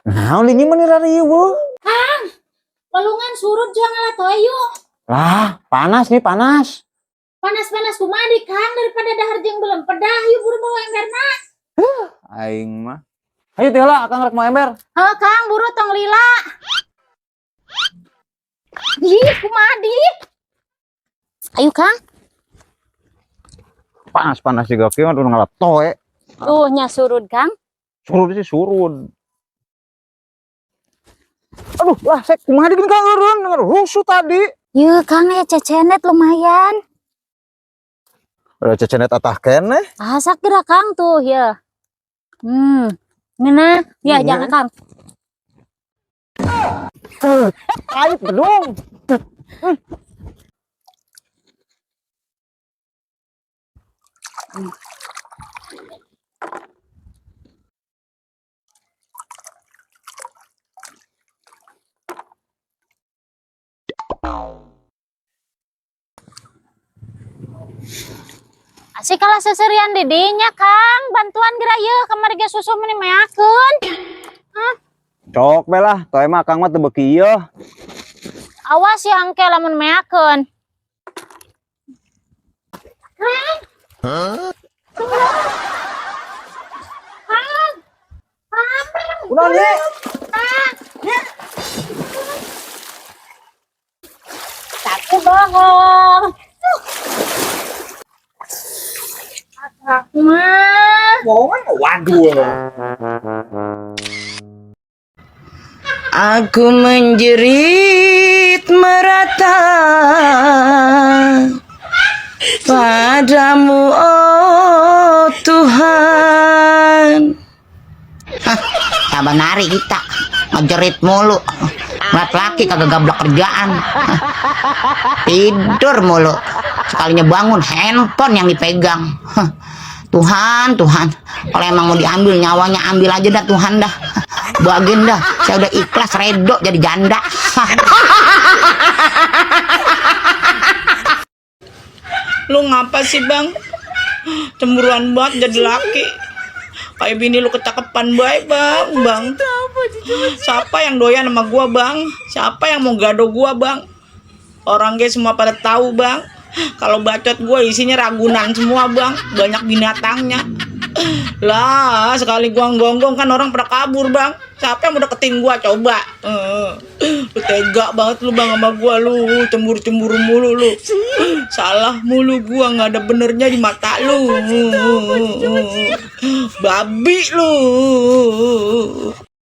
Naon ini mah riweuh. Kang, walungan surut jangan ngalah toe yuk. Lah, panas nih, panas. Panas-panas kumaha di Kang daripada dahar jeung belum pedah yuk buru bawa emberna. Aing mah. Ayo teh lah, akang rek mau ember. Heuh Kang, buru tong lila. Ih, kumaha di? Ayo Kang. Panas-panas juga kieu mah udah ngalah toe. Tuh nya surut Kang. Surut sih surut. Aduh, lah saya kumaha di ka eureun rusuh tadi. Yeuh Kang ya cecenet lumayan. Udah cecenet atah keneh. Ah, sakira Kang tuh ya. Ngeunah. Ya, jangan Kang. Pahit bedung. Asik kalah seserian didinya Kang, bantuan geura yeuh kamari ge susu meni meakeun. Hah? Cok be lah, toe mah Kang mah teu beuki ieu. Awas ya engke lamun meakeun. Kang. Hah? Kang. Kang. Kunaon ye? Satu bohong. Aku mah. Bohongan waduh. Aku menjerit merata padamu, oh Tuhan. Hah, tambah nari kita ngejerit mulu. Ngeliat laki kagak gablek kerjaan. Hah, tidur mulu. Sekalinya bangun handphone yang dipegang. Hah, Tuhan, Tuhan, kalau emang mau diambil nyawanya ambil aja dah Tuhan dah. Bagian dah, saya udah ikhlas redo jadi janda. Hah. Lu ngapa sih bang? Cemburuan banget jadi laki. Kayak bini lu kecakepan baik bang, bang. Siapa yang doyan sama gua bang? Siapa yang mau gado gua bang? Orang ge semua pada tahu bang. Kalau bacot gua isinya ragunan semua bang, banyak binatangnya. Lah sekali gua gonggong kan orang pada kabur bang. Siapa yang mau deketin gua coba? Lu tega banget lu bang sama gua lu, cemburu-cemburu mulu lu. Salah mulu gua, nggak ada benernya di mata lu. Babi lu.